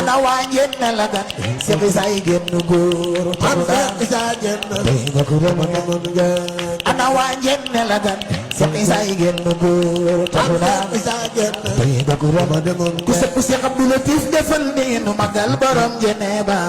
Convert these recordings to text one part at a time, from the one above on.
ana waa ngeen ne la gan Seex Isaa génn góor man Seex Isaa génn nga ko rama mën nga ana waa ngeen ne la gan Seex Isaa génn góor man Seex Isaa génn nga ko rama mën ku sëpp Seex Abdou Latif defal ni nu magal borom Jeneeba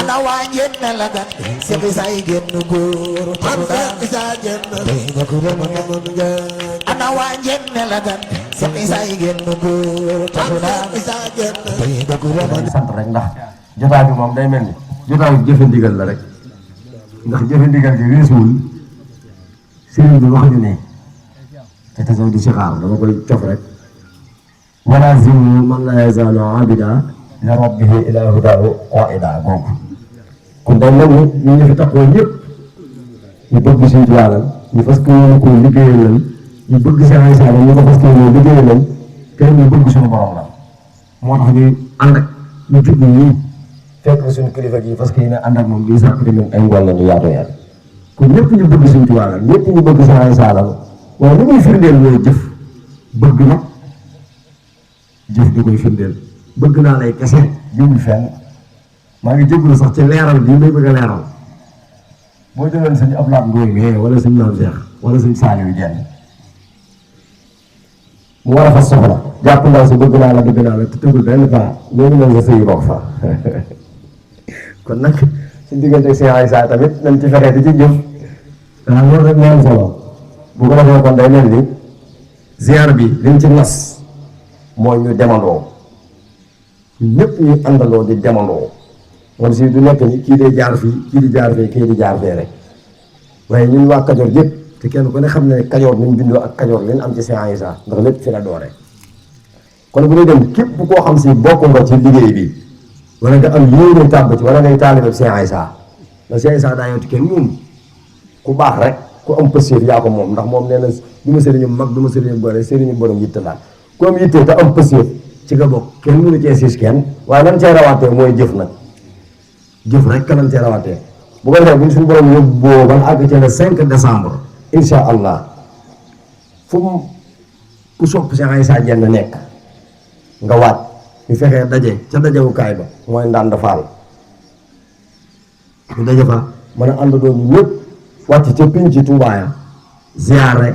ana waa ngeen ne la gan Seex Isaa génn góor man Seex Isaa génn nga ko rama mën nga ana waa ngeen ne la gan Seex Isaa génn góor man Isaa génn nga ko rama sant rek ndax jotaay bi moom day mel ni jotaay bi jëfe ndigal la rek ndax jëfe ndigal gi weesuwul sëriñ bi wax ñu ne te tasaw di si xaar dama koy cof rek wala zimu man la yazaalu abida li rabbihi ila hudahu qaida googu kon day mel ni ñu ñu fi taxoo ñëpp ñu bëgg suñu ci yàlla ñu fas ko ko liggéeyal lañ ñu bëgg Seex Isaa ñu ko fas ko liggéeyal lañ te ñu bëgg suñu borom la moo tax ñu ànd ak ñu jub ñii fekk suñu kilifa gi parce que yéen a ànd ak moom di sàkk tamit ay ngol la ñu yaatu yaatu kon ñëpp ñu bëgg suñu ci wàll ñëpp ñu bëgg Seex Isaa la waaye li muy firndeel mooy jëf bëgg nag jëf di koy firndeel bëgg naa lay kese jëmul fenn maa ngi jégalu sax ci leeral bii may bëgg a leeral boo jëloon sëñ Ablaye Ndoye mais wala sëñ Maam Cheikh wala sëñ Saliou Dieng mu war a fas soxla jàpp ndaw si bëgg naa la te tëgul benn paa loolu mel nga sëy bokk fa kon nag suñ diggante Seex Isaa tamit nañ ci fexe di ci jëf waaw loolu rek moo am solo bu ko defee kon day mel ni ziar bi liñ ci nas mooy ñu demandoo ñëpp ñu àndandoo di demandoo moom si du nekk ni kii day jaar fii kii di jaar fee kii di jaar fee rek waaye ñun waa Kajoor yëpp te kenn ku ne xam ne Kajoor ni mu bindoo ak Kajoor li ñu am ci Seex Isaa ndax lépp fi la doore kon bu ñuy dem képp koo xam si bokk nga ci liggéey bi wala nga am yéene tàbb ci wala ngay taalibe Seex Isaa ndax Seex Isaa daa yowti kenn moom ku baax rek ku am pëstéef yaa ko moom ndax moom nee na du ma sëriñu mag du ma sëriñu bëre sëriñu borom yitte laa ku am yitte te am pëstéef ci nga bokk kenn mënu cee siis kenn waaye lan cee rawatee mooy jëf nag jëf rek ka lan cee rawatee bu ko defee bu ñu suñu borom yóbboo ban àgg ci le 5 décembre insha allah fu mu ku sopp Seex Isaa Jenn nekk nga waat ñu fexee daje ca dajewukaay ba mooy Ndande Fall ñu daje fa mën a ànd doon ñu ñëpp wàcc ca pinc ci Tuubaa ya ziyaare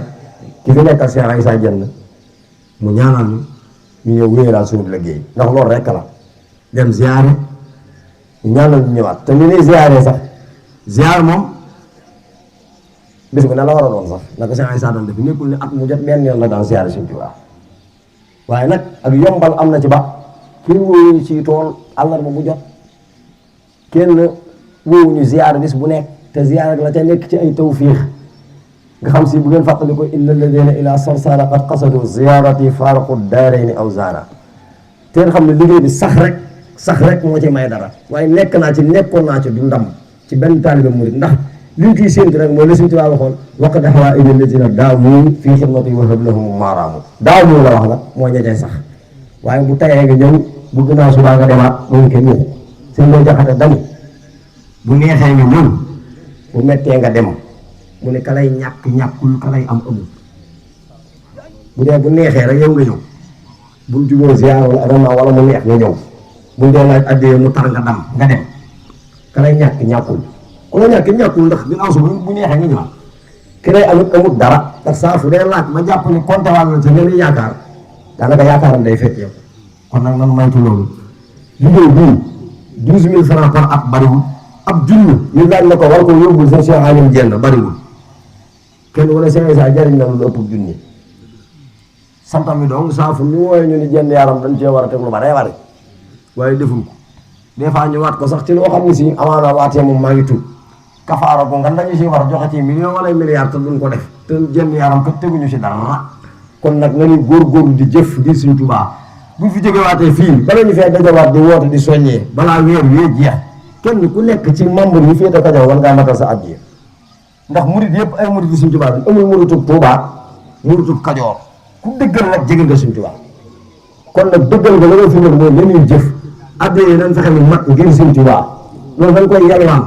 ki fi nekkal Seex Isaa Jenn mu ñaanal ñu ñëw wéyalaat suñu liggéey ndax loolu rekk la dem ziyaare ñu ñaanal ñu ñëwaat te ni ñuy ziyaare sax ziyaar moom bis bu ne la war a doon sax naka Seex Isaa doon def nekkul ni at mu jot benn yoon la daan ziyaare Sëñ Tuubaa waaye nag ak yombal am na ci ba kenn wóowu ci tool àllarba bu jot kenn wóowu ñu ziyaare bis bu nekk te ziyaare la ca nekk ci ay tawfiix nga xam si bu ngeen fàttali ko inna alladina ila sarsara qad qasadu ziyarati faraqu daarayni aw zaara te nga xam ne liggéey bi sax rek moo ci may dara waaye nekkoon naa ci du ndam ci benn taalibe murid ndax li ñu ciy séntu rek mooy la Sëñ Tuubaa waxoon waqad hawaa ila alladina daamu fii xidmati wa hab lahum maaraamu daamu la wax la moo ñecee sax waaye bu tayee nga ñëw bu gënaa subaa nga demaat moom kenn ñëw sëñ boo jaxate dani bu neexee nga ñëw bu mettee nga dem mu ne ka lay ñàkkul ka lay am amul bu dee bu neexee rek yow nga ñëw buñ jugoo ziar wala rama wala mu neex nga ñëw buñ dee laaj addee mu tar nga dam nga dem ka lay ñàkkul ku la ñàkkul ndax ginnaaw su bu neexee nga ñëwaat ki lay amut dara ndax saa fu dee laaj ma jàpp ni compté wàll na ci ngeen yaakaar daanaka yaakaaram day fekk yow kon nag nan maytu loolu liggéey bii 12 000 francs par at bariwul ab junni ñu laaj na ko war ko yóbbul sa Seex Alim Jenn bariwul kenn wala Seex Isaa jariñ na lu ëpp junni santam mi donc saa fu ñu wooyee ñu ni Jenn yaram dañ cee war a teg lu bare bare waaye defuñ ko des fois ñu waat ko sax ci loo xam ne si amaana waatee moom maa ngi tudd kafaara ko nga dañu si war a joxe ci million wala milliard te duñ ko def te Jenn yaram kat teguñu si dara kon nag nañu góorgóorlu di jëf di Sëñ Tuubaa bu fi jógewaatee fii bala ñu fee dajawaat di woote di soññee balaa weer wee jeex kenn ku nekk ci membre yi féete Kajoor war ngaa matal sa addiya ndax murid yëpp ay murid yi Sëñ Tuubaa bi amul muridub Tuubaa muridub Kajoor ku dëggal nag jege nga Sëñ Tuubaa kon nag dëggal nga la nga fi nekk mooy la ñuy jëf addiya yi nañ fexe mu mat ngir Sëñ Tuubaa loolu dañ koy yalwaan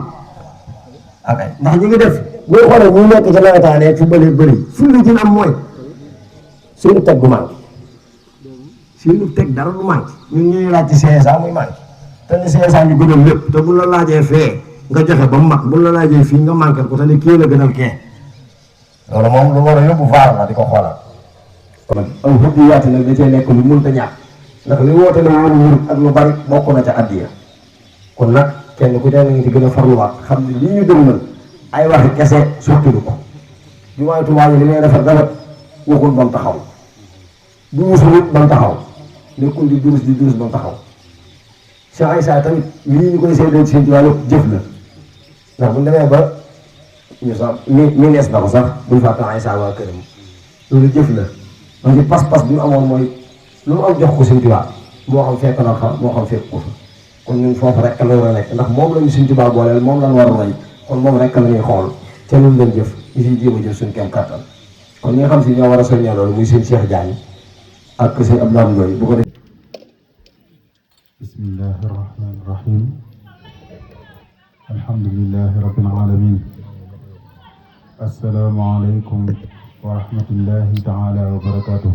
ok ndax ñi ngi def boo xoolee ñu nekk ci nawetaanee fu bëri fu li ci am mooy suñu teg gu manqué seenu teg dara du manqué ñun ñuy laaj ci CSA muy manqué te ni CSA ñu gënal lépp te bu la laajee fee nga joxe ba mu mat bu la laajee fii nga manqué ko te ne kii la gënal kee loolu moom lu war a yóbbu vaar la di ko xoolal. kon aw xëpp yu yaatu nag da cee nekk lu mënta ñàkk ndax li woote la yoonu murit ak lu bari bokk na ca addiya kon nag kenn ku ne ci gën a farluwaat xam ne lii ñu dëgmal ay waxi kese sottilu ko jumaay Tuubaa li ngay defar dara waxul ba mu taxaw du wusul it ba mu taxaw nekkul di durus ba mu taxaw Cheikh Issa tamit lii ñu koy seedeel ci seen Tuubaa yëpp jëf la ndax bu ñu demee ba ñu sax mi nees na ko sax buñ fàtte Issa waa këram loolu jëf la parce que pas-pas bi mu amoon mooy lu mu am jox ko seen Tuubaa moo xam fekk na xam moo xam fekk ko fa kon ñun foofu rek la war a nekk ndax moom lañu seen Tuubaa booleel moom lañ war a roy kon moom rek la ñuy xool te loolu lañ jëf ñu siy jéem a jëf suñu kem kàttan kon ñi nga xam si ñoo war a soññee loolu muy seen Cheikh Diagne ak seen Abdoulaye Ndoye bu ko def. bismillahi rahmani rahim alhamdulillahi rabbil alamin assalaamu aleykum wa rahmatullahi taala wa barakatuh.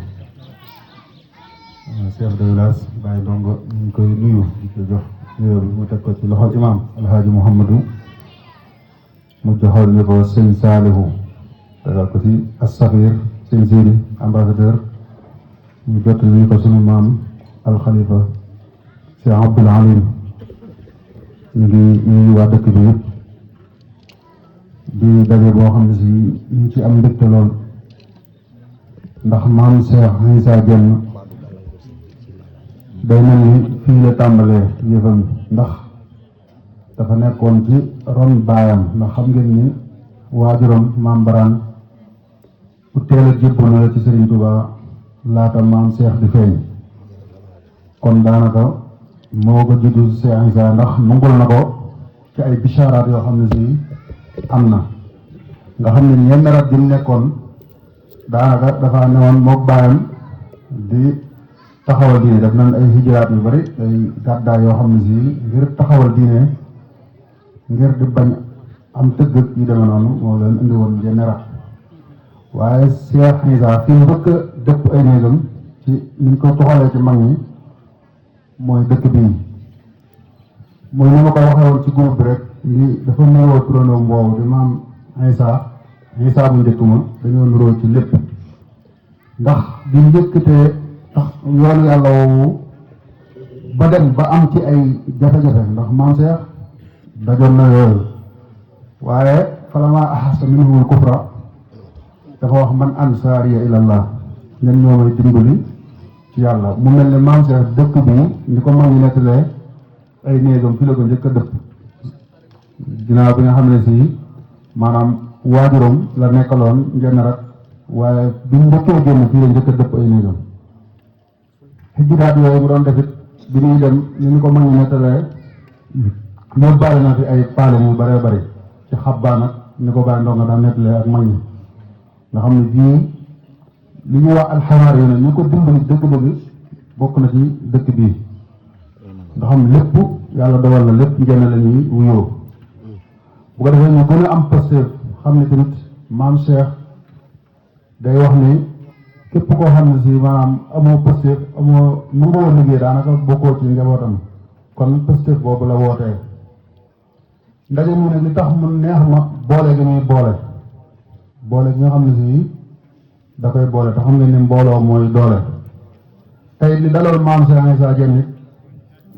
chef de village Baye Ndongo ñu ngi koy nuyu di ko jox nuyoo bi mu teg ko ci loxol imam alhaaji Mouhamadou mu joxoon ñu ko sëñ Saalihu tegal ko ci as-Safir sëñ Sidi ambassadeur ñu jot ñu ko sunu maam alxalifa Cheikh Abdoul Alim ñu ngi nuyu waa dëkk bi yëpp di daje boo xam ne si ñu ci am mbégte lool ndax maam Cheikh Issa Diène day mel ni fii la tàmbalee yëfam ndax dafa nekkoon ci ron baayam ndax xam ngeen ni waajuram maam Baraan ku teel a jébbalu la ci Serigne Touba laata maam Cheikh di feeñ kon daanaka moo ko juddu Cheikh Issa ndax nangul na ko ci ay bicharaat yoo xam ne si am na nga xam ne ñenn rat bi mu nekkoon daanaka dafa newoon mook baayam di taxawal diine def nañ ay hijraat yu bari ay gàddaay yoo xam ne si ngir taxawal diine ngir di bañ am tëgg yu demee noonu moo leen indi woon yenn rat waaye Cheikh Issa fi mu bëgg dëpp ay néegam ci niñ ko toxalee ci mag ñi mooy dëkk bii mooy ni ma ko waxee woon ci groupe bi rek li dafa nuroo turandoo mboobu di maam Issa bu njëkk ma dañoo nuroo ci lépp ndax di njëkkatee tax yoonu yàlla woowu ba dem ba am ci ay jafe-jafe ndax maam Cheikh dajoon na yooyu waaye falamaa ahassa minhumul kufra dafa wax man ansaariya ilallah ñen ñoo may dimbali ci yàlla mu mel ne maam Cheikh dëkk bi ni ko mag ñi nettalee ay néegam fi la ko njëkk a dëpp ginnaaw bi nga xam ne si maanaam waajuram la nekkaloon ngeen rek waaye bi mu njëkkee génn fii la njëkk a dëpp ay néegam hijraat yooyu mu doon defit bi muy dem ni ko mag ñi nettalee ñoo bari na fi ay paale yu bëree bëri ci xabbaan ak ni ko Baye Ndongo daan nettalee ak mag ñi nga xam ne fii li ñuy wax alxawaar yi ne ñu ko dimbali dëgg-dëgg bokk na ci dëkk bii nga xam lépp yàlla dogal na lépp ngeen la ñuy wuyoo bu ko defee ñu gën a am posté xam ne tamit maam Cheikh day wax ni képp koo xam ne si maanaam amoo posté amoo nu nga woon liggéey daanaka bokkoo ci njabootam kon posté boobu la wootee ndaje mu ne li tax mu neex ma boole gi muy boole gi nga xam ne si da koy boole te xam nga ni mbooloo mooy doole tey li dalool maam Cheikh Issa Diène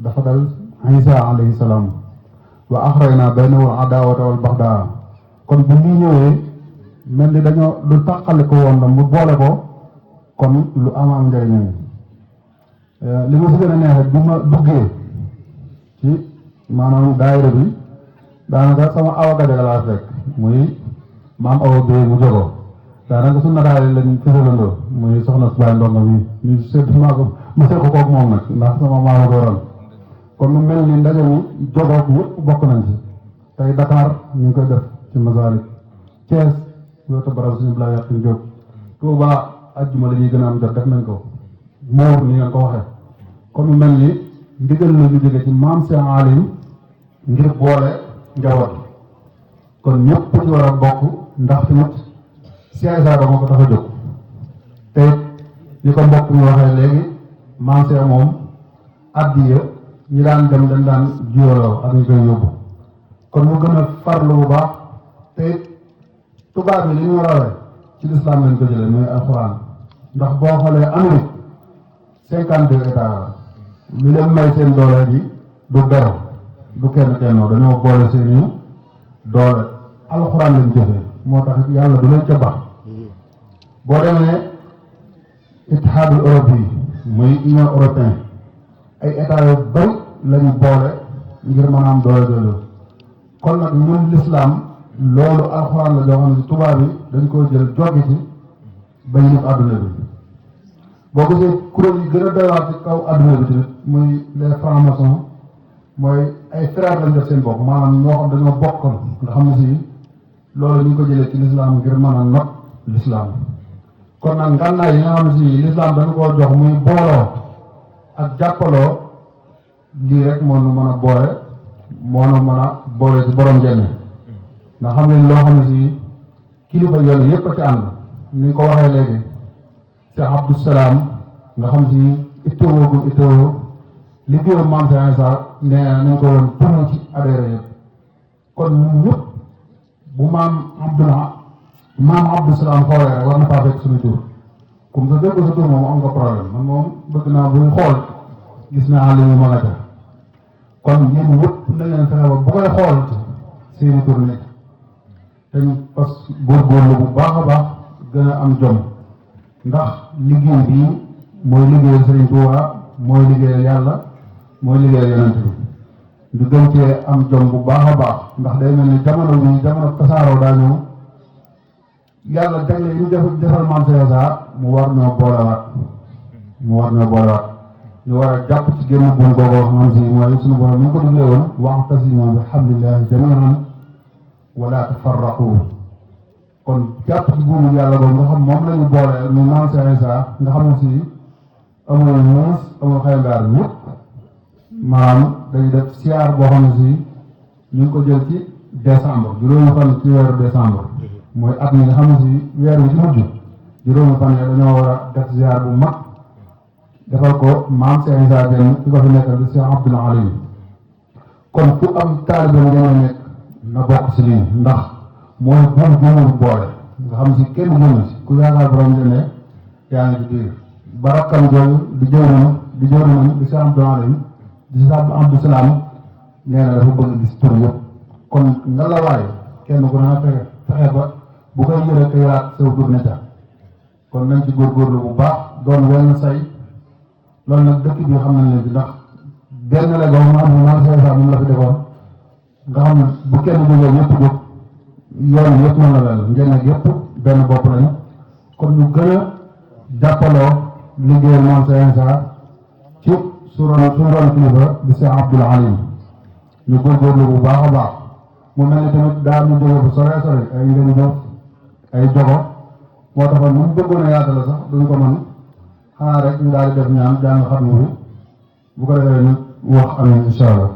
dafa dal Issa alayhi salaam wa axrayna baynahum adaawata wal baxdaa kon bu lii ñëwee mel ni dañoo lu tàqale ko woon la mu boole ko kon lu am njëriñ li ma si gën a neexee bi ma duggee ci maanaam daayira bi daanaka sama awa gajaga laa fekk muy maam awa bee mu jogo daanaka su nataale lañ fësalandoo muy soxna Baye Ndongo mi ñu seet maa ko ma seet ko koog moom nag ndax sama maama ko waral kon mu mel ni ndaje mi jogoog ñëpp bokk nañ ci tey Dakar ñu ngi koy def ci Masalik Thiès yow te barab suñu bilaa yàq ñu jóg Touba ajjuma la ñuy gën a am jot def nañ ko Mbour ni ngeen ko waxee kon mu mel ni ndigal la ñu jóge ci maam Cheikh Alim ngir boole njaboot kon ñëpp ci war a bokk ndax tamit Cheikh Issa moo ko tax a jóg te li ko mbokk mi waxee léegi mancé moom addiya ñi daan dem dañ daan jiyoloo ak ñu koy yóbbu kon mu gën a farlu bu baax te tubaab yi li ñu rawee ci lislaam lañ ko jëlee muy alxuraan ndax boo xoolee Amérique 52 états la li leen may seen doole ji du bero du kenn kennoo dañoo boole seeni doole alxuraan lañ jëfee moo tax yàlla du leen ca bax boo demee ittihaadul Europe yi muy union européen ay états yu bari lañu boole ngir mën a am doole jooju kon nag ñun lislaam loolu alxuraan la joo xam ne tubaab yi dañ koo jël joggi ci ba yëf àdduna bi boo gisee kuréel yi gën a doy waar ci kaw àdduna bi tamit muy les francs-maçons mooy ay frères lañ def seen bopp maanaam ñoo xam dañoo bokkoon nga xam ne si loolu ñu ngi ko jëlee ci lislaam ngir mën a not lislaam kon nag ngànnaay yi nga xam ne si lislaam dañu koo jox muy booloo ak jàppaloo lii rek moo nu mën a boole moo nu mën a boole ci borom jenne ndax xam ne loo xam ne si kilifa yoon yépp a ci ànd ni ko waxee léegi Cheikh Abdou Salaam nga xam si itteewoo gu itteewoo liggéeyu Maam Cheikh Issa nee na nañ ko woon pour ci adhéré yëpp kon ñun ñëpp bu maam Abdou Salaam xoolee rek war na faa fekk suñu tur comme sa fekk sa tur moom am nga problème man moom bëgg naa buy xool gis naa li mu mën a def kon yéen ñëpp na leen fexe ba bu koy xool seeni tur nekk te ñu fas góorgóorlu bu baax a baax gën a am jom ndax liggéey bii mooy liggéeyal Sëriñ Tuubaa mooy liggéeyal yàlla mooy liggéeyal yonent bi ñu gën cee am jom bu baax a baax ndax day mel ni jamono tasaaroo daa ñëw yàlla jagle yi ñu defal Maam Cheikh Issa mu war ñoo boolewaat ñu war a jàpp ci génn buum googu xam si mooy suñu borom ni ñu ko diglee woon wa'tasimu bi hablillahi jamii'an wala tafarraqu kon jàpp ci buumu yàlla boobu nga xam moom la ñu boole mu Maam Cheikh Issa nga xam ne si amul muus amul xaymbaar ñëpp maanaam dañuy def siyaar boo xam ne si ñu ngi ko jël ci décembre juróomi fan ci weeru décembre mooy at mi nga xam ne si weer wi ci mujj juróomi fan yi dañoo war a def siyaar bu mag defal ko Maam Cheikh Issa Diène ci ko fi nekkal di Cheikh Abdoul Alim kon fu am taalibe ngeen nekk na bokk si lii ndax mooy buum juumul boole nga xam si kenn génn si ku yaakaar borom jëne yaa ngi ci biir barakam jooju di jëwriñam di Cheikh Abdoul Alim di Cheikh Abdou Salaam nee na dafa bëgg gis tur yëpp kon nga la waay kenn ku ne fexe ba bu koy yëre ko yaraat saw tur ne ca kon nañ ci góorgóorlu bu baax doon wenn say loolu nag dëkk bi xam nañ leen ci ndax benn la goo ma am Maam Cheikh Issa moom la fi defoon nga xam ne bu kenn jógee ñëpp jóg yoon yëpp mën na mel ngeen nag yëpp benn bopp lañu kon ñu gën a jàppaloo liggéeyal Maam Cheikh Issa ci suñu ron kilifa di Cheikh Abdoul Alim ñu góorgóorlu bu baax a baax mu mel ni tamit daal ñu jóge bu sore sore ay ngeen jox ay jogo moo taxoon ñu bëggoon a yaatale sax duñ ko mën xanaa rek ñu daal di def ñaan jàng xam ne bu ko defee ñu wax am insha Allah